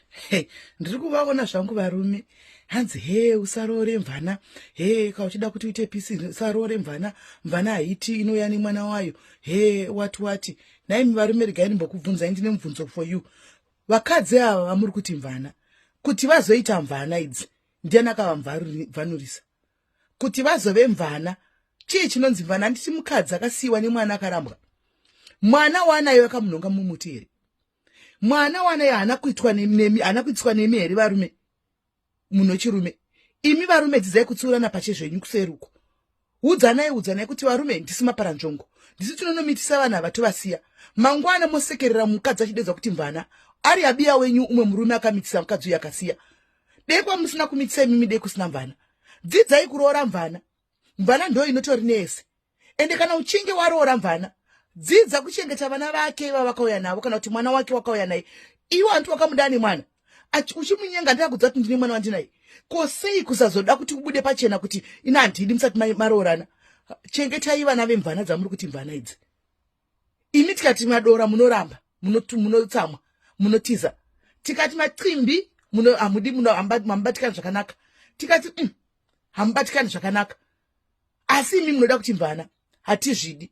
Hey, ndiri kuvaona zvangu varume hanzi he usaroore mvana he ka uchida kuti uite pisi usaroore mvana mvana haiti inouya nemwana wayo he wati wati nhaimi varume regai ndimbokubvunzai ndine mubvunzo for you vakadzi ava vamuri kuti mvana kuti vazoita mvana idzi ndiani akavamvanurisa kuti vazove mvana chii chinonzi mvana handiti mukadzi akasiyiwa nemwana akarambwa mwana waanayo akamunhonga mumuti here mwana wanaye haana kuitwa nemi haana kuitiswa nemi here varume munhu wechirume imi varume dzidzai kutsiurana pache zvenyu kuseri uko udzanai udzanai kuti varume ndisi maparanzvongo ndisi tinonomitisa vanhu ava tovasiya mangwana mosekerera mukadzi achidedza kuti mvana ari abiya wenyu umwe murume akamitisa mukadzi uyu akasiya dei kwamusina kumitisa imimi dei kusina mvana dzidzai kuroora mvana mvana ndo inotori neyese ende kana uchinge waroora mvana dzidza kuchengeta vana vake vavakauya navo kana kuti mwana wake wakauya naye iwe hanti wakamuda ane mwana uchimunyenga ndakudza kuti ndine mwana wandinaye ko sei kusazoda kuti ubude pachena kuti ina handidi musati maroorana chengetai vana vemvana dzamuri kuti mvana idzi imi tikati madora munoramba munotsamwa munotiza tikati macimbi hamudi hamubatikani zvakanaka tikati hamubatikani zvakanaka asi imi munoda kuti mvana hatizvidi.